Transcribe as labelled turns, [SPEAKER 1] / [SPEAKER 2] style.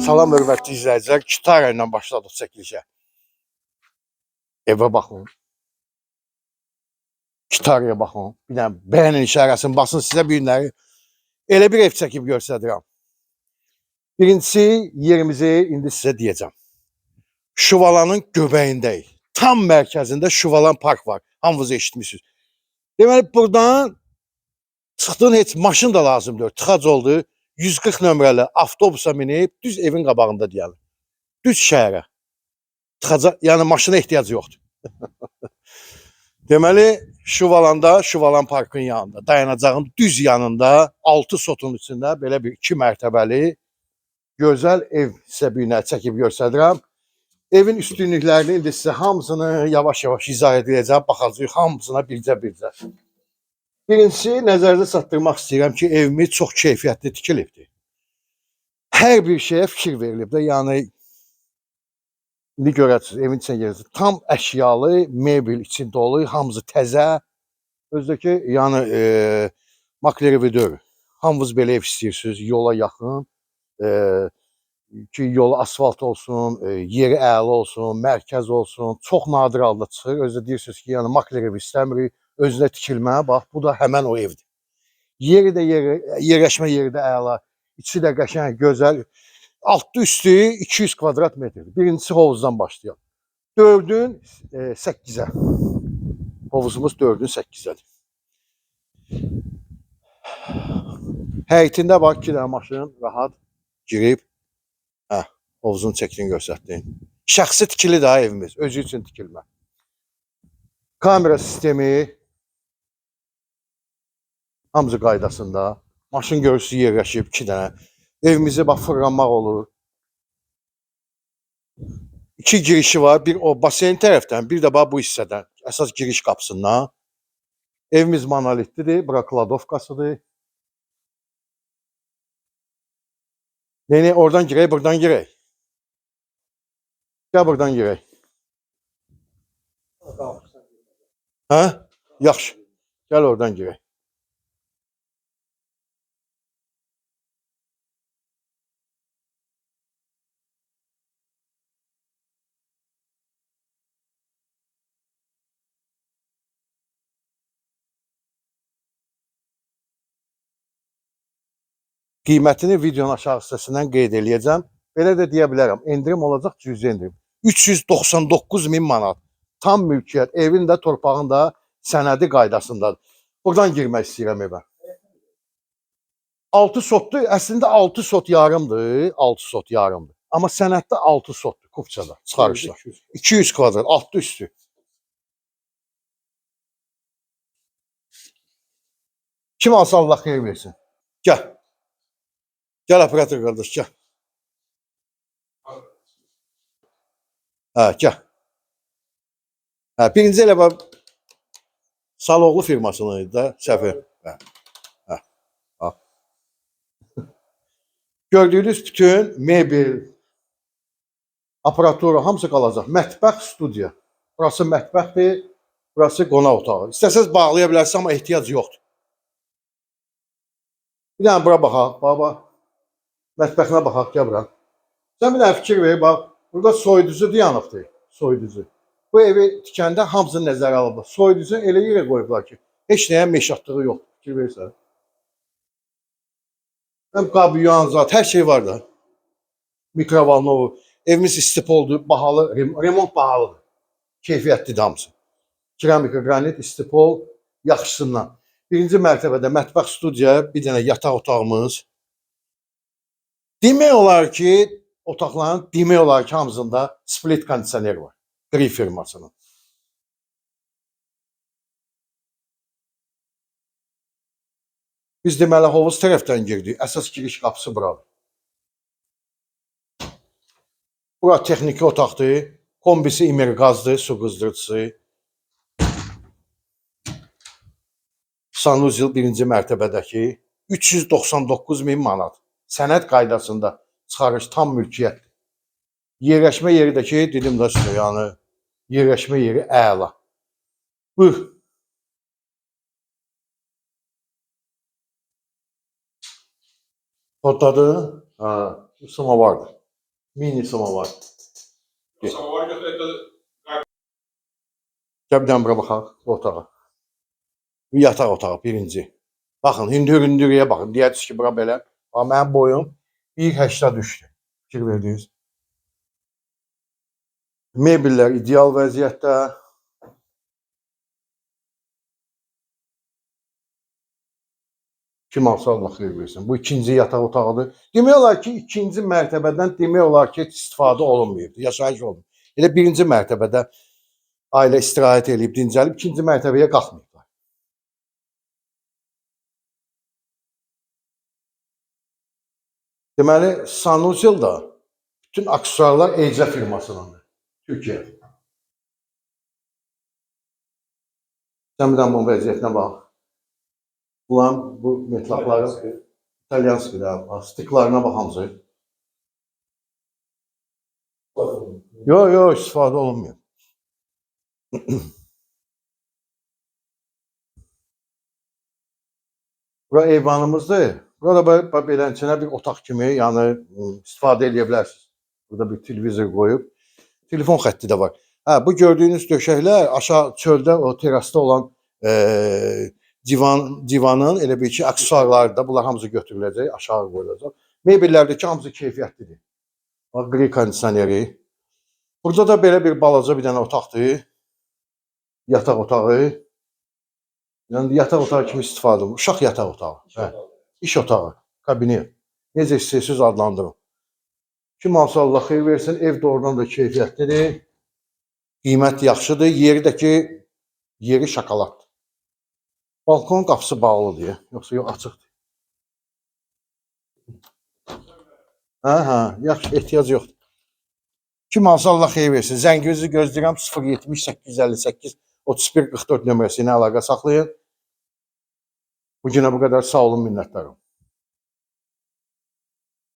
[SPEAKER 1] Salam hörmətli izləyicilər. Gitara ilə başladıq çəkilişə. Evə baxın. Gitaraya baxın. Bir dənə bəyənin işarəsini basın, sizə bu günləri elə bir ev çəkib göstərirəm. Birincisi yerimizi indi sizə deyəcəm. Şuvalanın göbəyindəyik. Tam mərkəzində Şuvalan park var. Hamınız eşitmişsiniz. Deməli buradan çıxdın, heç maşın da lazım deyil. Tıxac oldu. 140 nömrəli avtobusa minib düz evin qabağında deyəlim. Düz şəhərə. Tıxaca, yəni maşına ehtiyacı yoxdur. Deməli Şuvalanda, Şuvalan parkın yanında, dayanacağın düz yanında 6 sotun içində belə bir 2 mərtəbəli gözəl ev sizə bir günə çəkib göstərirəm. Evin üstünlüklərini indi sizə hamısını yavaş-yavaş izah edəcəm, baxacağıq hamısına bircə-bircə. Birincisi, nəzərdə çatdırmaq istəyirəm ki, evimiz çox keyfiyyətli tikilibdir. Hər bir şeyə fikir verilib də, yəni indi görərsiniz, evin içinə girərsiniz. Tam əşyalı, mebel içində dolu, hamısı təzə. Özdəki, yəni makler evi deyil. Hamınız belə ev istəyirsiniz, yola yaxın, ki yolu asfalt olsun, yeri əla olsun, mərkəz olsun. Çox nadir halda çıxır. Özü də deyirsiniz ki, yəni makler evi istəmirik, özünə tikilmə, bax bu da həmən o evdir. Yeri də yerləşmə yeri də əla, içi də qəşəng, gözəl. Altı üstü 200 kvadrat metrdir. Birincisi hovuzdan başlayalım. 4-ün 8-ə. Hovuzumuz 4-ün 8-ədir. Həyətində bax 2 dənə maşın rahat girib, hə, hovuzun çəkdiyini göstərdim. Şəxsi tikili daha evimiz, özü üçün tikilmə. Kamera sistemi hamısı qaydasında. Maşın görürsünüz yerləşib 2 dənə. Evimizi bax fırlanmaq olur. 2 girişi var. Bir o baseyn tərəfdən, bir də bax bu hissədən. Əsas giriş qapısından. Evimiz monolitlidir. Bura kladovkasıdır. Neyini oradan girək, buradan girək. Gəl buradan girək. Hə? Yaxşı. Gəl oradan girək. Qiymətini videonun aşağı hissəsindən qeyd eləyəcəm. Belə də deyə bilərəm. Endirim olacaq, cüzi endirim. 399 min manat. Tam mülkiyyət, evin də, torpağın da sənədi qaydasındadır. Buradan girmək istəyirəm evə. 6 sotdur. Əslində 6 sot yarımdır. 6 sot yarımdır. Amma sənəddə 6 sotdur kupçada, çıxarışda. 200 kvadrat, altı üstü. Kim alsa Allah xeyir versin. Gəl. Gəl operator qardaş, gəl. Hə, gəl. Hə, birinci elə bax Saloğlu firmasının idi da, Səfir. Hə. Hə. Hə. Gördüyünüz bütün mebel, aparatura hamısı qalacaq. Mətbəx, studiya. Burası mətbəxdir, burası qonaq otağı. İstəsəz bağlaya bilərsiniz, amma ehtiyac yoxdur. Bir dənə bura baxaq, baba. Mətbəxinə baxaq, gəl bura. Sən bir dənə fikir ver, bax, burada soyuducu dayanıbdır, soyuducu. Bu evi tikəndə hamısını nəzərə alıblar. Soyuducunu elə yerə qoyublar ki, heç nəyə meşatlığı yoxdur, fikir verirsən. Həm qab yuyan zat, hər şey var da. Mikrovalnovu. Evimiz istipoldur, bahalı, remont bahalıdır. Keyfiyyətlidir hamısı. Keramika, qranit, istipol, yaxşısından. Birinci mərtəbədə mətbəx, studiya, bir dənə yataq otağımız. Demək olar ki, otaqların demək olar ki, hamısında split kondisioner var. Qri firmasının. Biz deməli hovuz tərəfdən girdik. Əsas giriş qapısı buradır. Bura texniki otaqdır. Kombisi İmir qazdır, su qızdırıcısı. Sanuzel birinci mərtəbədəki 399 min manat. Sənəd qaydasında çıxarış tam mülkiyyətdir. Yerləşmə yeri də ki, dedim də sizə, yəni yerləşmə yeri əla. Buyur. Kodladı. Ha, samovardır. Mini samovar.
[SPEAKER 2] Samovar götürək də
[SPEAKER 1] Gəl bir dənə bura baxaq, bu otağa. Bu yataq otağı birinci. Baxın, hündür-hündürüyə baxın. Deyərsiniz ki, bura belə. Amma mənim boyum 1,83-dür. Fikir verdiniz. Mebellər ideal vəziyyətdə. Kim alsa Allah xeyir versin. Bu ikinci yataq otağıdır. Demək olar ki, ikinci mərtəbədən demək olar ki, heç istifadə olunmayıbdır. Yaşayış olunmayıb. Elə birinci mərtəbədə ailə istirahət eləyib, dincəlib, ikinci mərtəbəyə qalxmayıblar. Deməli, Sanuzel da bütün aksesuarlar Ece firmasınındır. Türkiyə. Sən bir dənə bunun vəziyyətinə bax. Bunların bu metlaqların İtalyanski da, bax, stiklarına bax hamısı. Yox, yox, istifadə olunmuyor. Bura eyvanımızdır. Burada beləncənə bir otaq kimi, yəni istifadə edə bilərsiniz. Burada bir televizor qoyub. Telefon xətti də var. Hə, bu gördüyünüz döşəklər aşağı çöldə o terasda olan divanın elə bil ki, aksesuarları da bunlar hamısı götürüləcək, aşağı qoyulacaq. Mebellərdəki hamısı keyfiyyətlidir. Bax, qri kondisioneri. Burada da belə bir balaca bir dənə otaqdır. Yataq otağı. Yəni yataq otağı kimi istifadə olunur. Uşaq yataq otağı. Hə. İş otağı, kabinet. Necə istəyirsiniz adlandırın. Kim alsa Allah xeyir versin. Ev doğrudan da keyfiyyətlidir. Qiymət yaxşıdır. Yeri də ki, yeri şokoladdır. Balkon qapısı bağlıdır. Yoxsa yox açıqdır. Hə, hə, yaxşı, ehtiyac yoxdur. Kim alsa Allah xeyir versin. Zənginizi gözləyirəm 070 858 31 44 nömrəsi ilə əlaqə saxlayın. Bu günə bu qədər. Sağ olun, minnətdaram.